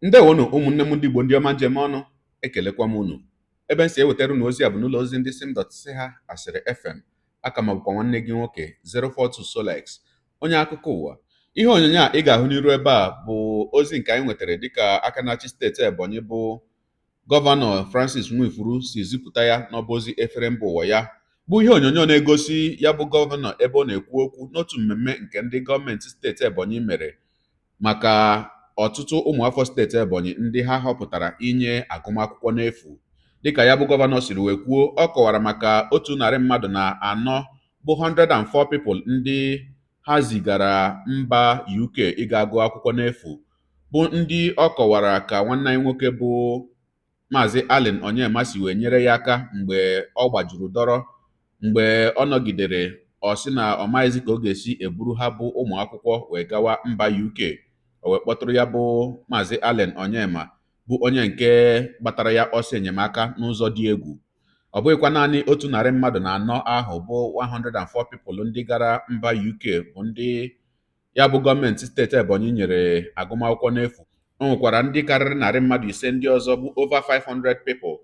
Ndewonu ụmụnne m ndị Igbo, ndị ọma njem ọnụ, ekelekwa m unu. Ebe m si ewetara unu ozi a bụ n'ụlọ ozi ndị sim dot si ha asịrị FM. Aka m bụkwa nwanne gị nwoke 042 Solex, onye akụkọ ụwa. Ihe onyonyo a ị ga-ahụ n'iru ebe a bụ ozi nke anyị nwetara dịka aka na-achị steeti Ebonyi bụ Gọvanọ Francis Nwifuru si zipụta ya n'ọba ozi efere mba ụwa ya, bụ ihe onyonyo na-egosi ya bụ gọvanọ ebe ọ na-ekwu okwu n'otu mmemme nke ndị gọọmenti steeti Ebonyi mere maka ọtụtụ ụmụafọ steeti Ebonyi ndị ha họpụtara inye agụmakwụkwọ n'efu. Dịka ya bụ gọvanọ siri wee kwuo, ọ kọwara maka 104 bụ 104 people ndị ha zigara mba UK ịga gụọ akwụkwọ n'efu, bụ ndị ọ kọwara ka nwanne anyị nwoke bụ Maazị Allen Onyema si wee nyere ya aka mgbe ọ gbajuru dọrọ, mgbe ọ nọgidere ọ sị na ọ maghịzi ka ọ ga-esi eburu ha bụ ụmụ akwụkwọ wee gawa mba UK. O wee kpọtụrụ ya bụ Maazị Allen Onyema, bụ onye nke gbatara ya ọsọ enyemaka n'ụzọ dị egwu. Ọ bụghịkwa naanị 104 ahụ bụ 104 people ndị gara mba UK bụ ndị ya bụ gọọmenti steeti Ebonyi nyere agụmakwụkwọ n'efu. O nwekwara ndị karịrị 500 ndị ọzọ bụ over 500 people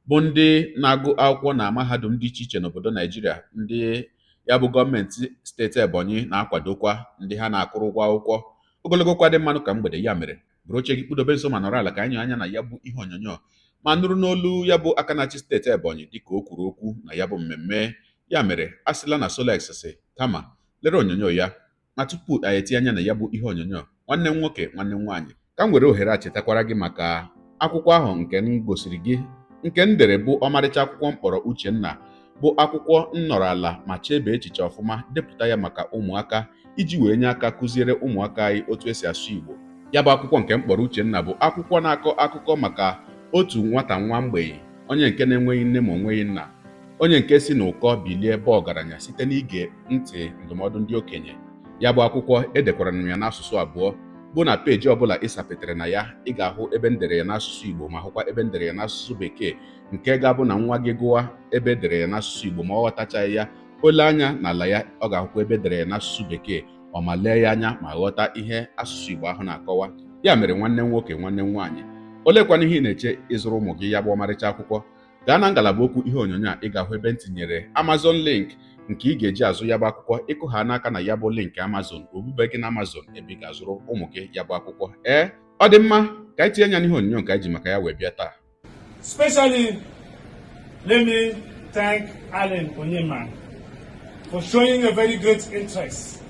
bụ ndị na-agụ akwụkwọ na mahadum dị iche iche n'obodo Naijiria, ndị ya bụ gọọmenti steeti Ebonyi na-akwadokwa, ndị ha na-akwụrụ ụgwọ akwụkwọ. Ogologo kwa dị mmanụ ka mgbede. Ya mere, buru oche gị kpụdobe nso ma nọrọ ala ka anyị anya na ya bụ ihe onyonyo ma nụrụ n'olu ya bụ aka na-achị steeti Ebonyi dịka o kwuru okwu na ya bụ mmemme. Ya mere, a sịla na Solex si, kama lere onyonyo ya. Ma tupu anyị etinye anya na ya bụ ihe onyonyo, nwanne m nwoke, nwanne m nwaanyị, ka m were ohere a chetakwara gị maka akwụkwọ ahụ nke m gosiri gị, nke m dere, bụ ọmarịcha akwụkwọ m kpọrọ Uchenna, bụ akwụkwọ m nọrọ ala ma chebe echiche ọfụma depụta ya maka ụmụaka iji wee nye aka kụziere ụmụaka anyị otu esi asụ Igbo. Ya bụ akwụkwọ nke m kpọrọ Uchenna bụ akwụkwọ na-akọ akụkọ maka otu nwata nwa mgbei, onye nke na-enweghị nne ma o nweghị nna, onye nke si n'ụkọ bilie bụ ọgaranya site n'ige ntị ndụmọdụ ndị okenye. Ya bụ akwụkwọ edekwara m ya n'asụsụ abụọ, bụ na peeji ọbụla ị sapetere na ya, ị ga-ahụ ebe m dere ya n'asụsụ Igbo ma hụkwa ebe m dere ya n'asụsụ Bekee, nke ga-abụ na nwa gị gụwa ebe edere ya n'asụsụ Igbo ma ọ ghọtachaghị ya, o lee anya n'ala ya, ọ ga-ahụkwa ebe edere ya n'asụsụ Bekee, ọ ma lee ya anya ma ghọta ihe asụsụ Igbo ahụ na-akọwa. Ya mere, nwanne m nwoke, nwanne m nwaanyị, oleekwana ihe ị na-eche ịzụrụ ụmụ gị ya bụ ọmarịcha akwụkwọ? Gaa na ngalaba okwu ihe onyonyo a, ị ga-ahụ ebe m tinyere Amazon link nke ị ga-eji azụ ya bụ akwụkwọ. Ịkụ ha n'aka na ya bụ link Amazon, obube gị na Amazon ebe ị ga-azụrụ ụmụ gị ya bụ akwụkwọ. Ee, ọ dị mma, ka anyị tinye anya n'ihe onyonyo nke anyị ji maka ya wee bịa taa. Especially, let me thank Allen Onyema for showing a very great interest.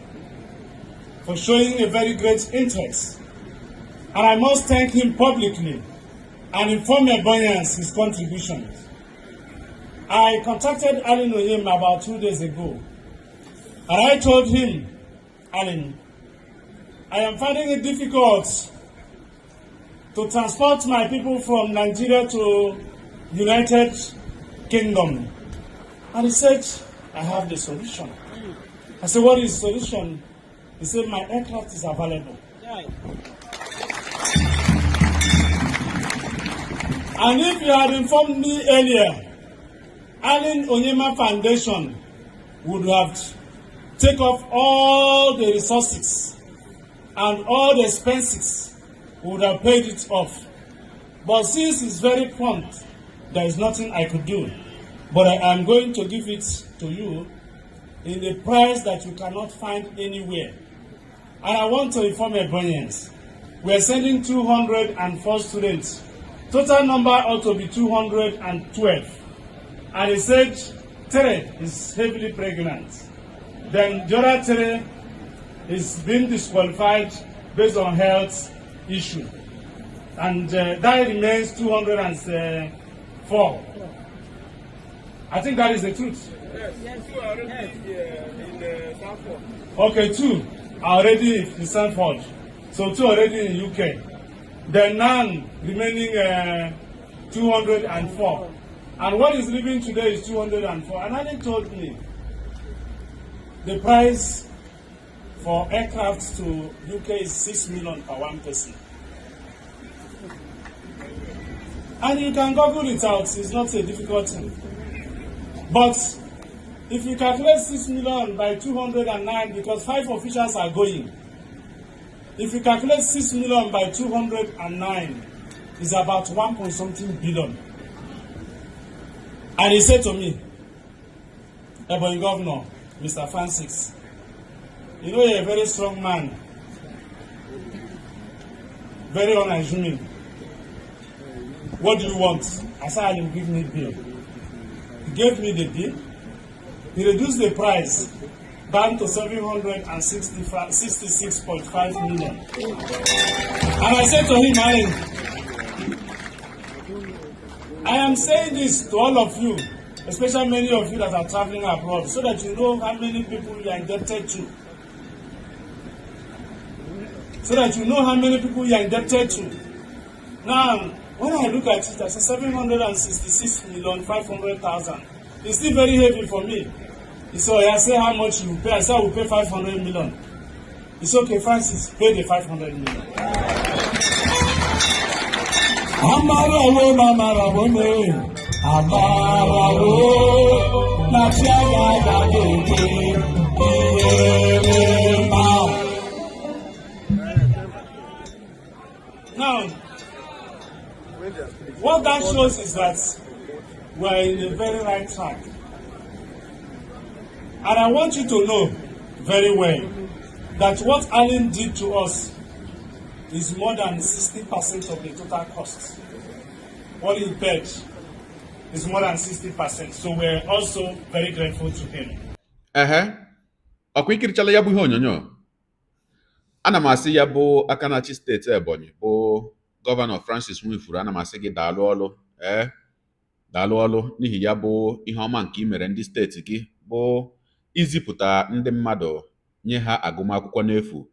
For showing a very great interest. And I must thank him publicly and inform Ebonyians his contributions. I contacted Allen Onyema about 2 days ago, and I told him, "Allen, I am finding it difficult to transport my people from Nigeria to United Kingdom." And he said, "I have the solution." I said, "What is the solution?" He said, "My aircraft is available. And if you had informed me earlier, Allen Onyema Foundation would have take off all the resources and all the expenses, would have paid it off. But since it's very prompt, there is nothing I could do. But I am going to give it to you in a price that you cannot find anywhere." And I want to inform Ebonyians, we are sending 204 students. Total number ought to be 212. And he said three is heavily pregnant. Then the other three is being disqualified based on health issue. And that remains 204. I think that is the truth. Yes, two are already in Sanford. Okay, two are already in Sanford. So two already in UK. Then none remaining 204. And what is leaving today is 204. And Allen told me the price for aircraft to UK is 6 million per one person. And you can Google it out, it's not a difficult thing. But if you calculate 6 million by 209, because five officials are going, If you calculate 6 million by 209, it's about 1 point something billion. And he said to me, "Ebonyi Governor, Mr. Francis, you know you're a very strong man, very unassuming. What do you want?" I said, "Alan, give me bill." He gave me the bill. He reduced the price down to 766.5 million. And I said to him, "Alan, I am saying this to all of you, especially many of you that are traveling abroad, so that you know how many people you are indebted to. So that you know how many people you are indebted to." Now, when I look at it, I say 766,500,000. It's still very heavy for me. He said, "Oh, yeah, say how much you pay." I said, "I will pay 500 million." It's "Okay, Francis, pay the 500 million." Amarawo na amarawo me, amarawo na chi anyị agaghị ekwe ihere ma. Now, what that shows is that we are in the very right track. And I want you to know very well that what Alan did to us is more than 60% of the total cost. What he paid is more than 60%. So we're also very grateful to him. Ehe, ọkwa ikirichala ya bụ ihe onyonyo. Ana m asị ya bụ aka na-achị steeti Ebonyi bụ Gọvanọ Francis Nwifuru, ana m asị gị daalụ ọlụ, ee, daalụ ọlụ n'ihi ya bụ ihe ọma nke i mere ndị steeti gị, bụ izipụta ndị mmadụ, nye ha agụmakwụkwọ n'efu,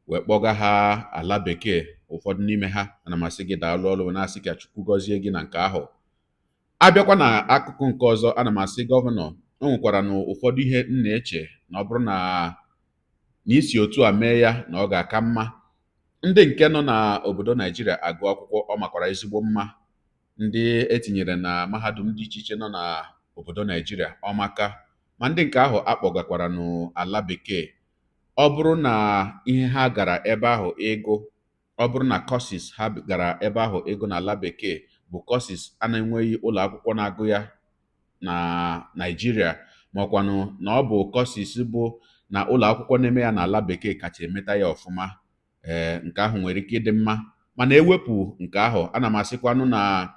wee kpọga ha ala bekee ụfọdụ n'ime ha. Ana m asị gị daalụ ọlụ, na-asị ka Chukwu gọzie gị na nke ahụ. Abịakwa na akụkụ nke ọzọ, ana m asị gọvanọ, o nwekwara na ụfọdụ ihe m na-eche na ọ bụrụ na isi otu a mee ya na ọ ga-aka mma. Ndị nke nọ n'obodo Naijiria agụ akwụkwọ, ọ makwara ezigbo mma. Ndị etinyere na mahadum dị iche iche nọ n'obodo Naijiria, ọ maka. Ma ndị nke ahụ akpọgakwara n'ala bekee, ọ bụrụ na ihe ha gara ebe ahụ ịgụ, ọ bụrụ na courses ha gara ebe ahụ ịgụ n'ala bekee bụ courses a na-enweghị ụlọ akwụkwọ na-agụ ya na Naijiria, ma ọkwanụ na ọ bụ courses bụ na ụlọ akwụkwọ na-eme ya n'ala bekee kacha emeta ya ọfụma, ee, nke ahụ nwere ike ịdị mma. Mana ewepụ nke ahụ, ana m asịkwanụ na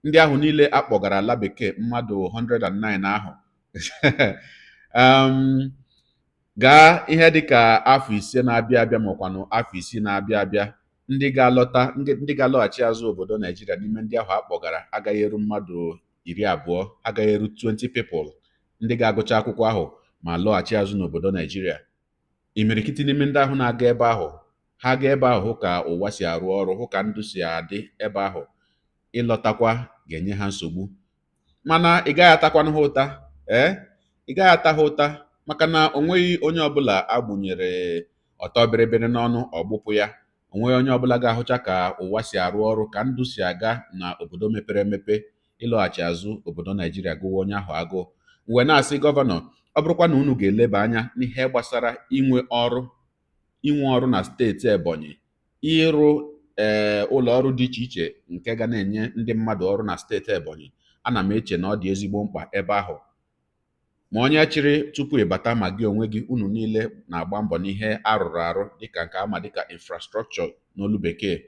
ndị ahụ niile akpọgara ala bekee, mmadụ 109 ahụ, gaa ihe dịka afọ 5 na-abịa abịa, maọkwanụ afọ 6 na-abịa abịa, ndị ga-alọta, ndị ga-alọghachi azụ obodo Naijiria n'ime ndị ahụ akpọgara agaghị eru mmadụ 20, agaghị eru 20 people ndị ga-agụcha akwụkwọ ahụ ma lọghachi azụ n'obodo Naijiria. Imirikiti n'ime ndị ahụ na-aga ebe ahụ, ha gaa ebe ahụ hụ ka ụwa si arụ ọrụ, hụ ka ndụ si adị ebe ahụ, ịlọtakwa ga-enye ha nsogbu. Mana ị gaghị atakwanụ ha ụta, ee, ị gaghị ata ha ụta, maka na o nweghị onye ọbụla agbụnyere ọtọ bịrịbịrị n'ọnụ ọgbụpụ ya. O nweghị onye ọbụla ga-ahụcha ka ụwa si arụ ọrụ, ka ndụ si aga na obodo mepere emepe, ịlọghachi azụ obodo Naijiria gụwa onye ahụ agụụ. Wee na-asị gọvanọ, ọ bụrụkwa na unu ga-eleba anya n'ihe gbasara inwe ọrụ na steeti Ebonyi, ịrụ ee ụlọ ọrụ dị iche iche nke ga na-enye ndị mmadụ ọrụ na steeti Ebonyi, ana m eche na ọ dị ezigbo mkpa ebe ahụ. Ma onye chịrị tupu ịbata, ma gị onwe gị, unu niile na-agba mbọ n'ihe arụrụ arụ dịka nke ama dịka infrastructure n'olu bekee.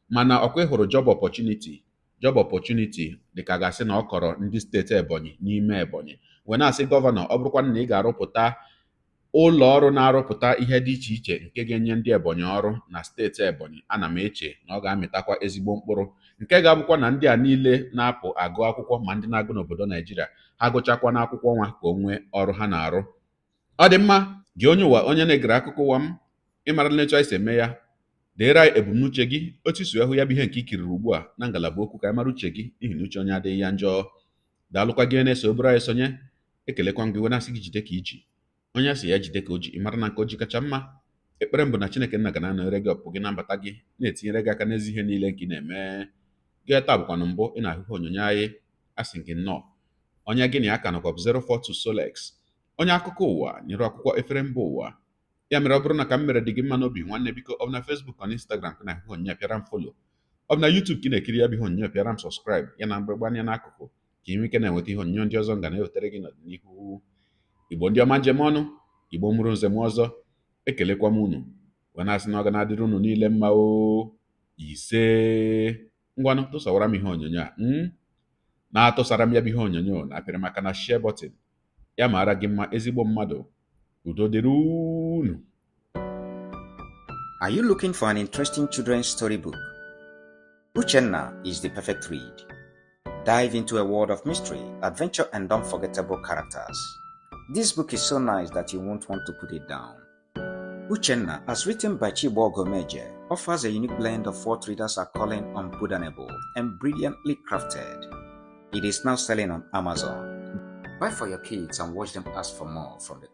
Mana ọkwa ị hụrụ job opportunity dịka gasị na ọ kọrọ ndị steeti Ebonyi n'ime Ebonyi. Wee na-asị gọvanọ, ọ bụrụkwa na ị ga-arụpụta ụlọ ọrụ na-arụpụta ihe dị iche iche nke ga-enye ndị Ebonyi ọrụ na steeti Ebonyi, ana m eche na ọ ga-amịtakwa ezigbo mkpụrụ, nke ga-abụkwa na ndị a niile na-apụ agụ akwụkwọ, ma ndị na-agụ n'obodo Naijiria, ha gụchakwa n'akwụkwọ nwa ka o nwee ọrụ ha na-arụ. Ọ dị mma. Gị onye ụwa, onye na-egere akụkọ ụwa m, ịmara etu anyị si eme ya, deere anyị ebumnuche gị, otu isi hụ ya bụ ihe nke ikiriri ugbu a na ngalaba okwu, ka anyị mara uche gị, n'ihi na uche onye adịghị ya njọ. Daalụkwa gị na-eso obere anyị sonye. Ekelekwa m gị, wee na-asị gị jide ka iji. Onye asị ya jide ka o ji, ị mara na nke o ji kacha mma. Ekpere m bụ na Chineke nna ga na-anọnyere gị, ọpụpụ gị na mbata gị, na-etinyere gị aka n'ezi ihe niile nke ị na-eme. Gị taa bụkwanụ mbụ ị na-ahụ ihe onyonyo anyị, asị gị nnọọ. Onye gị na ya ka nọkwa bụ 042 Solex, onye akụkọ ụwa nyere akwụkwọ efere mba ụwa. Ya mere, ọ bụrụ na ka m mere dị gị mma n'obi, nwanne, biko, ọ bụ na Facebook, ọ na Instagram ka na-ahụ onyinye, pịara m follow. Ọ bụ na YouTube ka ị na-ekiri ya bụ ihe onyonyo, pịara m subscribe, ya na mgbịrịgba anya n'akụkụ, ka ị nwee ike na-enweta ihe onyonyo ndị ọzọ m ga na-ewetara gị n'ọdịnihu. Igbo ndị ọma, njem ọnụ, Igbo mụrụ nze m ọzọ, ekelekwa m unu wee na-asị na ọ ga na-adịrị unu niile mma o. Ise. Ngwanụ, tụsawara m ihe onyonyo a, na-atụsara m ya bụ ihe onyonyo na apịrị maka na share button ya. Mara gị mma, ezigbo mmadụ. Udo dịrị unu. Are you looking for an interesting children's storybook? Uchenna is the perfect read. Dive into a world of mystery, adventure, and unforgettable characters. This book is so nice that you won't want to put it down. Uchenna, as written by Chibo Gomeje, offers a unique blend of what readers are calling unputdownable and brilliantly crafted. It is now selling on Amazon. Buy for your kids and watch them ask for more from the